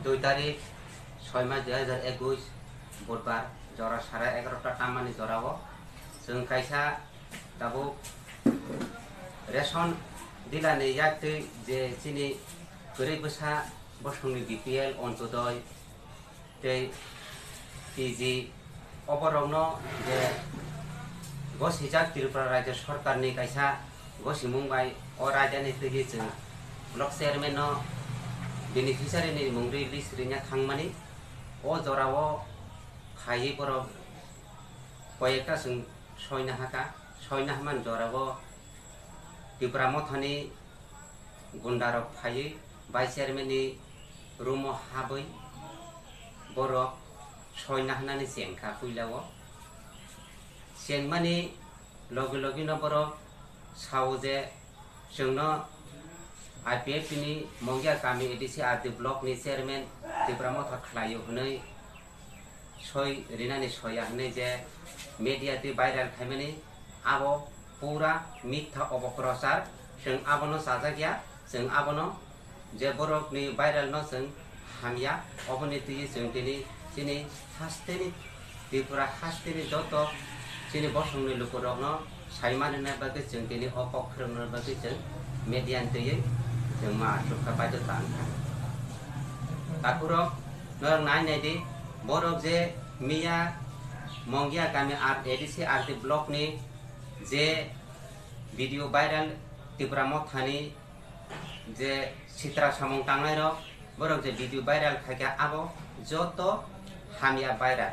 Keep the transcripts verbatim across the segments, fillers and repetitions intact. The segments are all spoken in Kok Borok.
Dui tarik soi mas dui hajar ekush, Budhbar, jora sare egarota tammani jorao chwng kaisa tabuk ration dilani yaktwi je chini kwrwi bwsa bosongni B P L, Antyodoi tei T G, o borokno je gosijak Tripura Rajya Sorkarni kaisa gosimung bai o raidani twi chwng block chairman no beneficiary ni mungri list rina thangmani, o jorao phaiwi borok koyekta chwng soina haka, soina hwnmani jorao Tipra Mothani gundarok phaiwi vice chairman ni room o habwi borok soina hwnani chengkha puila o. Chengmani logi logi no borok sao je chwngno I P F T ni Mongia kami A D C R D block ni chairman Tipra Motha khlaio hwnwi soi rinani soya hwnwi je media twi viral khaimani, abo pura mitha opoprochar. Chwng abono chajakya, chwng abono je borokni viral no chwng hamya, oboni twi chwng tini chini hasteni Tripura hasteni joto chini bosongni lukurokno sai manna bagwi chwng tini o kok phwrwngna bagwi chwng media ni twi chwng ma aswk kha baidhota wngkha. Takhurok norok nai nai di, borok je miya Mongia kami R A D C R D block ni je video viral Tipra Mothani je sitra samung tangnairok, borok je video viral khaikha, abo joto hamya viral.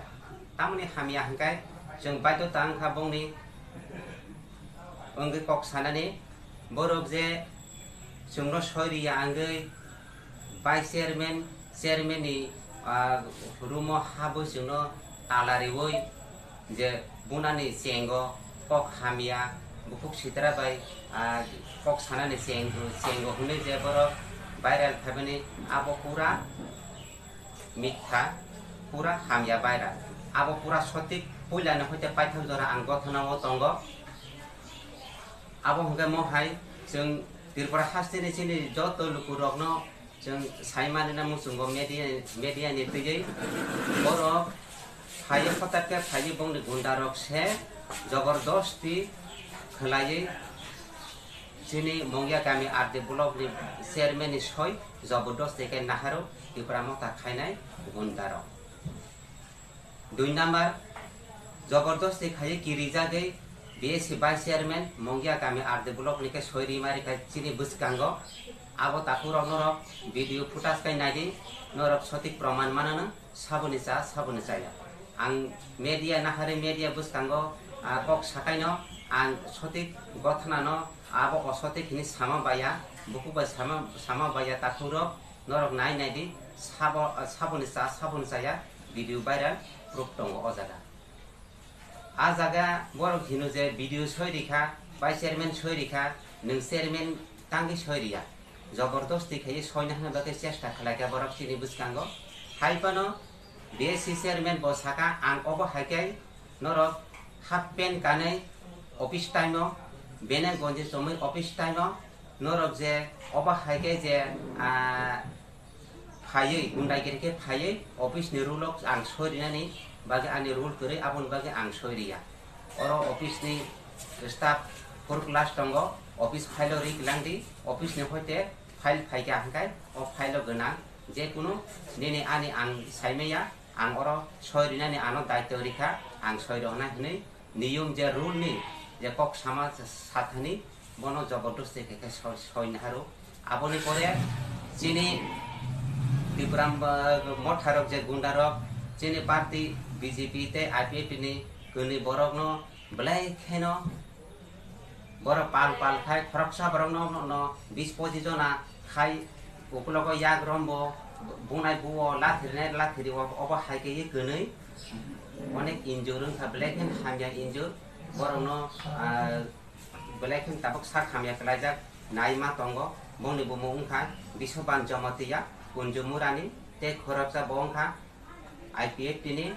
Tamoni hamya hwnkhe chwng baidhota wngkha bongni wngwi kok sanani, borok je chwngno soi riya wngwi vice chairman, chairman ni, ah, room o habwi chwngno tala riwi je bunani chengo kok hamya, bukhuk sitra bai, ah, kok sanani cheng-, chengo hwnwi je borok viral khaibani, abo pura mitha, pura hamya viral. Abo pura sotik puilani hoite paithak jora ang gothana o tongo. Abo hwnkhe mohai chwng Tripura hasteni chini joto lukurokno chwng sai manina muchungo media, media ni twiwi. Borok phaiwi hotakke phaiwi bongni gundarok se jobordosti khwlaiwi chini Mongia kami R D block ni chairman ni soi jobordosti khe naharo Tipra Motha khainai gundarok. Dui number, jobordosti khaiwi kirijagwi B S C vice chairman Mongia kami R D block ni khe soi rima rikha chini bwskango. Abo takhurok norok video footage kai naidi, norok sotik proman manano, saboni cha, saboni chaya. Ang media nahari media bwskango, ah, kok sakaino ang sotik gothanano abo osotik hini sama baya, buku bai sama, sama baya takhurok. Norok nai nai di, sabo, saboni cha, saboni chaya video viral proof tongo o jaga. A jaga borok hino je video soi rikha, bai chairman soi rikha, nwng chairman tangwi soi riya. Jobordosti khaiwi soina hwnna bagwi chesta khlaikha borok chini bwskango. Hai phano B S C chairman bo saka, ang obo hai khe norok half pant kanwi office time o, bene gonji chomwi office time o, norok je obo hai khe je, ah, phaiwi, gundai giri khe phaiwi office ni rule o ang soi rinani bagwi, ani rule kwrwi, aboni bagwi ang soi riya. Oro office ni staff four class tongo, office file o ri langdi, office ni hoite file phaikha hwnkhe o file o gwnang je kunu nini ani ang saimaya. Ang oro soi rinani ano daityo rikha, ang soi rohonai hwnwi niyom je rule ni je kok sama sathani bono jobordosti khe khe soi, soi naharo. Aboni pore chini Tipra, ah, motharok je gundarok chini party B J P tei I P F T ni kwnwi borokno belai kheno borok pal pal khai khoroksa borokno no bis pochi jona khai ukulogo yak rombo bunai buo lathirine lathiri obo hai khe kwnwi onek injur wngkha belai kheno hamya injur borokno, ah, belai kheno tabuk sak hamya khlaijak nai ma tongo. Bongni bumung wngkha Biswaban Jamatia, Kunju Murani tei khoroksa bo wngkha I P F T ni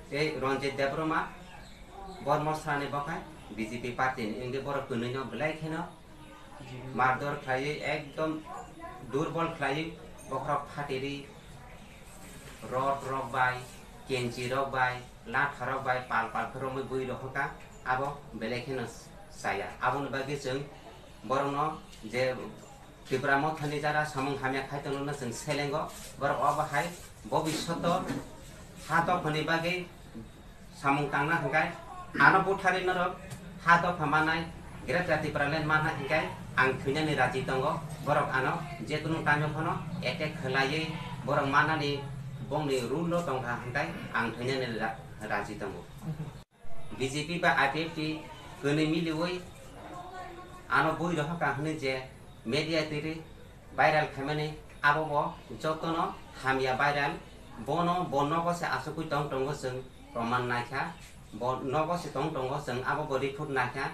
tei Ranjit Debbarma, Bormosrani bo khe B J P party ni, wngwi borok kwnwi no belai kheno mardor khlaiwi ekdom durbol khlaiwi bokhorok phatiri Rod rok bai, kenchi rok bai, latha rok bai pal pal khe romwi bui rok kha, abo belai kheno chaya. Aboni bagwi chwng borokno je Tipra Mothani jara samung hamya khai tongno chwng selengo, borok obo hai bobishoto ha dophani bagwi samung tangna hwnkhe ano butharwi norok ha dopha manai Greater Tipraland manna hwnkhe ang thwinani raji tongo, borok ano jekunu time o phano attack khwlaiwi borok mannani bongni rule o tongkha hwnkhe ang thwinani ra-, raji tongo. B J P ba I P F T kwnwi miliwi ano bui rohorkha hwnwi je media twi viral khaimani abo bo jotono hamya viral. Bono bo nogo se achukwi tong tongo chwng proman naikha, bo nogo se tong tongo chwng abo bo report naikha.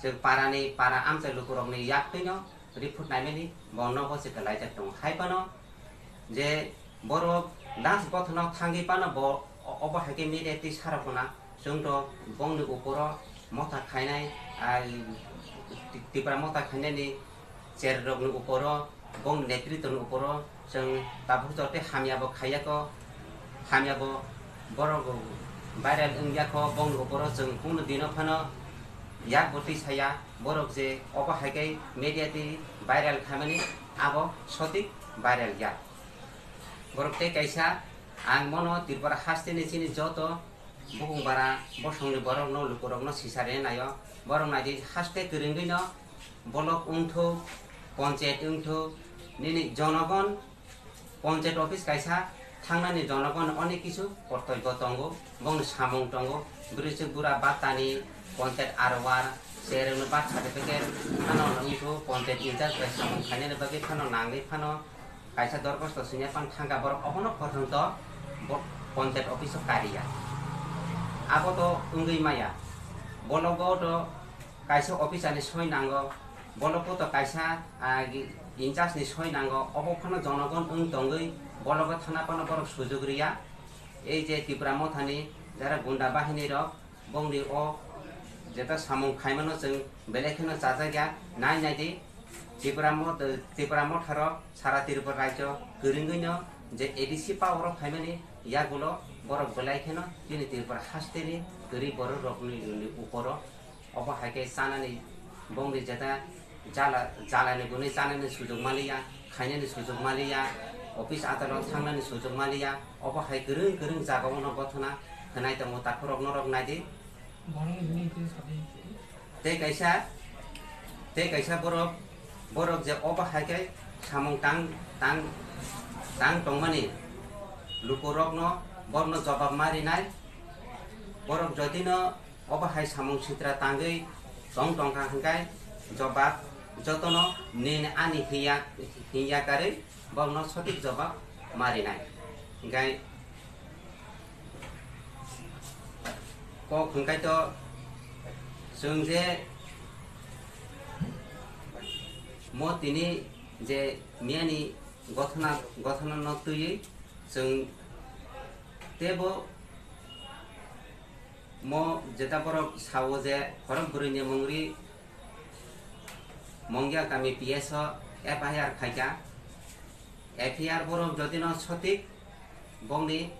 Chwng parani para amchai lukurokni yaktwino report naimani bo nogo se kwlaijak tongo. Hai phano je borok last gothano thangwi phano bo o-, obo hai khe media twi sarok khna chwngto bongni uporo motha khainai, ah, Ti-, Tipra motha khainani cherrokni uporo, bongni netritwni uporo chwng tabuk joto hamya bo khaiya kho, hamya bo borok viral wngya kho, bongni uporo chwng kunu dino phano yak bo twi saya, borok je obo hai khe media twi viral khaimani abo sotik viral ya. Borok tei kaisa, ang bono Tripura hasteni chini joto bukung bara bosongni borokno, lukurokno sisari naio. Borok naidi haste kwrwngwino block wngthuk, ponchayat wngthuk, nini jonogon ponchayat office kaisa thangnani jonogon onek kisu kortoibo tongo, bongni samung tongo, bwrwichwk bura battani, ponchayat R O R, cherokno birth certificate phano wngthuk, ponchayat in charge bai samung khainani bagwi phano nangwi phano kaisa dorkhosto swinya phano thangkha, borok obono porjonto bo ponchayat office o kariya. Abo to wngwi maya. Bologo to kaisa officer ni soi nango, bologo to kaisa, ah, in charge ni soi nango, obo phano jonogon wng tongwi bologo thana phano borok sujuk riya. Ei je Tipra mothani jara gunda bahini rok, bongni o jeta samung khaimano chwng belai kheno chajakya. Nai naidi, Tipra mo-, Tipra motharok sara Tripura rajyo kwrwngwino je A D C power o phaimani yagulo borok belai kheno chini Tripura hasteni kwrwi borok rokni uporo obo hai khe chanani bongni jeta jala, jalani gwnwi chanani sujuk maliya, khainani sujuk maliya, office adalot thangnani sujuk maliya, obo hai kwrwng kwrwng jagao no gothona khwnai tongo. Takhurok norok naidi. Tei kaisa, tei kaisa borok, borok je obo hai khe samung tang, tang, tang tongmani lukurokno, borokno jobab ma rinai. Borok jodino obo hai samung sitra tangwi tong tongkha hwnkhe jobab jotono nini ani hiya, hiya karwi borokno sotik jobab ma rinai. Hwnkhe kok hwnkhe to chwng je mo tini je miyani gothona, gothona no twiwi chwng teibo mo jeta borok sao je khorok bwrwini mungri Mongya kami P S o F I R khaikha. F I R borok jodino sotik bongni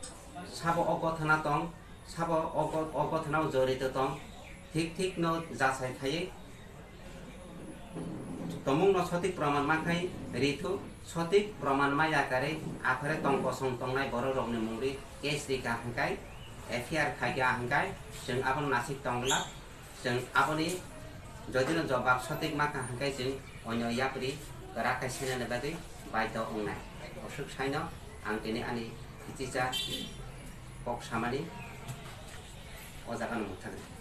sabo o gothona tong, sabo o go-, o gothonao jorito tong, thik thik no jasai khaiwi tomungno sotik proman mankhai rithu, sotik proman maya karwi aphare tong kosong tongnai borok rokni mungri case rika hwnkhe F I R khaikha hwnkhe chwng abono nasik tongla. Chwng aboni jodino jobab sotik ma kha hwnkhe chwng oino yapri kwrak khe senani bagwi baidho wngnai. Oswk saino ang tini ani khichicha kok samani o jagano mwthangwi.